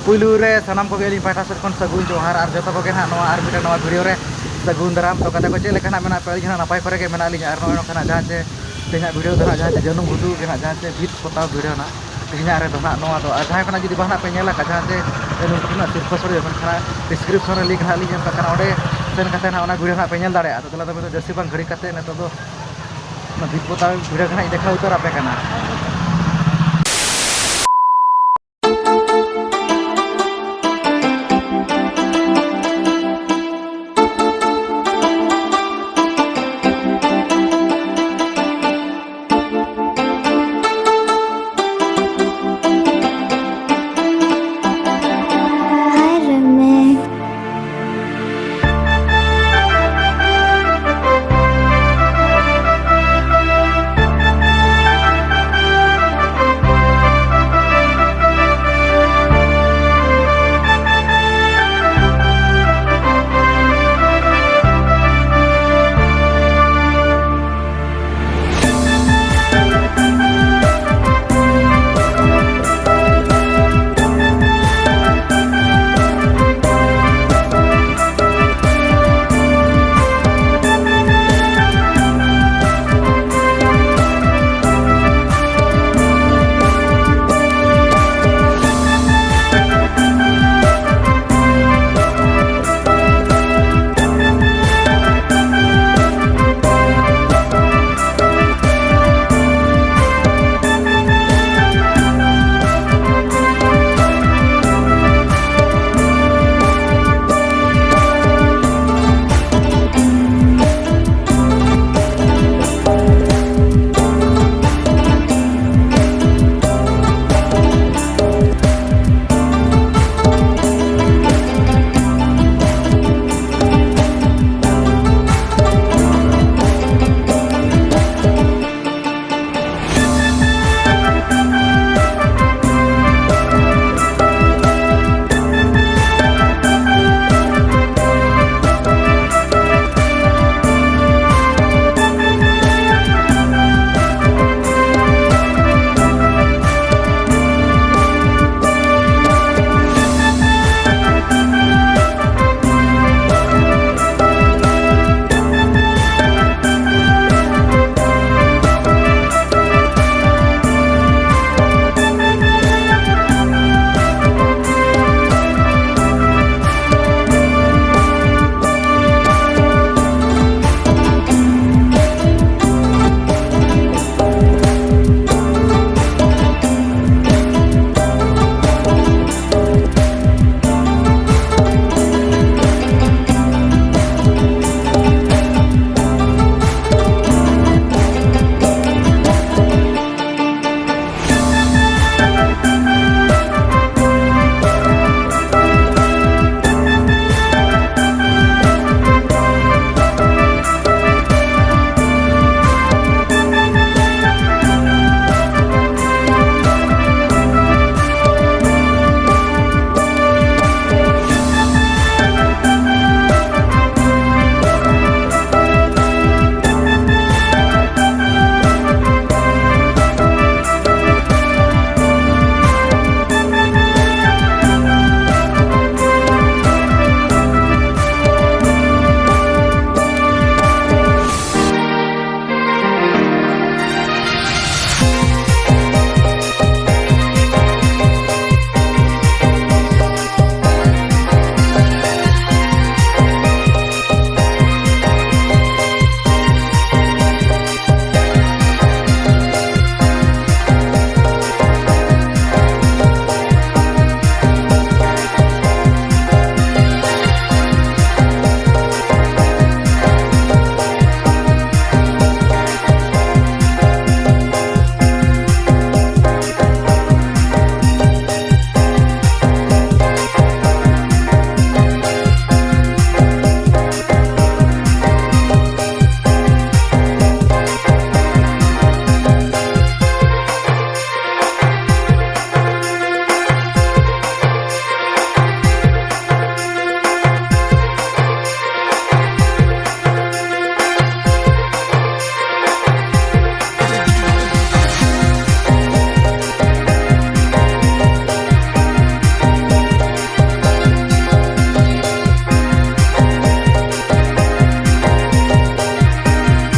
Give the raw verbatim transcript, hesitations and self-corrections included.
ᱯᱩᱭᱞᱩ ᱨᱮ ᱥᱟᱱᱟᱢ ᱠᱚᱜᱮ ᱟᱹᱞᱤᱧ ᱯᱟᱦᱴᱟ ᱥᱮᱫ ᱠᱷᱚᱱ ᱥᱟᱹᱜᱩᱱ ᱡᱚᱦᱟᱨ, ᱟᱨ ᱡᱚᱛᱚ ᱠᱚᱜᱮ ᱱᱟᱦᱟᱜ ᱱᱚᱣᱟ ᱟᱨ ᱢᱤᱫᱴᱟᱝ ᱱᱟᱣᱟ video ᱨᱮ ᱥᱟᱹᱜᱩᱱ ᱫᱟᱨᱟᱢ᱾ ᱛᱚ ᱜᱟᱛᱮ ᱠᱚ, ᱪᱮᱫ ᱞᱮᱠᱟ ᱱᱟᱦᱟᱜ ᱢᱮᱱᱟᱜ ᱯᱮ? ᱟᱹᱞᱤᱧ ᱦᱚᱸ ᱱᱟᱯᱟᱭ ᱠᱚᱨᱮ ᱜᱮ ᱢᱮᱱᱟᱜ ᱞᱤᱧᱟ᱾ ᱟᱨ ᱱᱚᱜᱼᱚᱭ ᱱᱚᱝᱠᱟᱱᱟᱜ ᱡᱟᱦᱟᱸ ᱪᱮ ᱛᱮᱦᱮᱧᱟᱜ video ᱫᱚ ᱱᱟᱦᱟᱜ ᱡᱟᱦᱟᱸ ᱪᱮ ᱡᱟᱹᱱᱩᱢ ᱜᱷᱩᱴᱩ ᱜᱮ ᱱᱟᱦᱟᱜ ᱡᱟᱦᱟᱸ ᱪᱮ ᱵᱷᱤᱛ ᱯᱚᱛᱟᱣ video ᱱᱟᱦᱟᱜ ᱛᱮᱦᱮᱧᱟᱜ ᱨᱮᱫᱚ ᱱᱟᱦᱟᱜ ᱱᱚᱣᱟ ᱫᱚ᱾ ᱟᱨ ᱡᱟᱦᱟᱸᱭ ᱠᱚ ᱱᱟᱦᱟᱜ ᱡᱩᱫᱤ ᱵᱟᱝ ᱱᱟᱦᱟᱜ ᱯᱮ ᱧᱮᱞ ᱟᱠᱟᱫ ᱡᱟᱦᱟᱸ ᱪᱮ ᱱᱩᱠᱩ ᱱᱟᱦᱟᱜ ᱥᱤᱨᱯᱟᱹ ᱥᱚᱲᱮ, ᱢᱮᱱᱠᱷᱟᱱ description ᱨᱮ link ᱱᱟᱦᱟᱜ ᱞᱤᱧ ᱮᱢ ᱠᱟᱜ ᱠᱟᱱᱟ, ᱚᱸᱰᱮ ᱥᱮᱱ ᱠᱟᱛᱮ ᱱᱟᱦᱟᱜ ᱚᱱᱟ video ᱱᱟᱦᱟᱜ ᱯᱮ ᱧᱮᱞ ᱫᱟᱲᱮᱭᱟᱜᱼᱟ᱾ ᱛᱚ ᱫᱮᱞᱟ ᱛᱚᱵᱮ ᱫᱚ ᱡᱟᱹᱥᱛᱤ ᱵᱟᱝ ᱜᱷᱟᱹᱲᱤ ᱠᱟᱛᱮ ᱱᱤᱛᱚᱜ ᱫᱚ ᱚᱱᱟ ᱵᱷᱤᱛ ᱯᱚᱛᱟᱣ video ᱜᱮ ᱱᱟᱦᱟᱜ ᱤᱧ ᱫᱮᱠᱷᱟᱣ ᱩᱛᱟᱹᱨ ᱟᱯᱮ ᱠᱟᱱᱟ᱾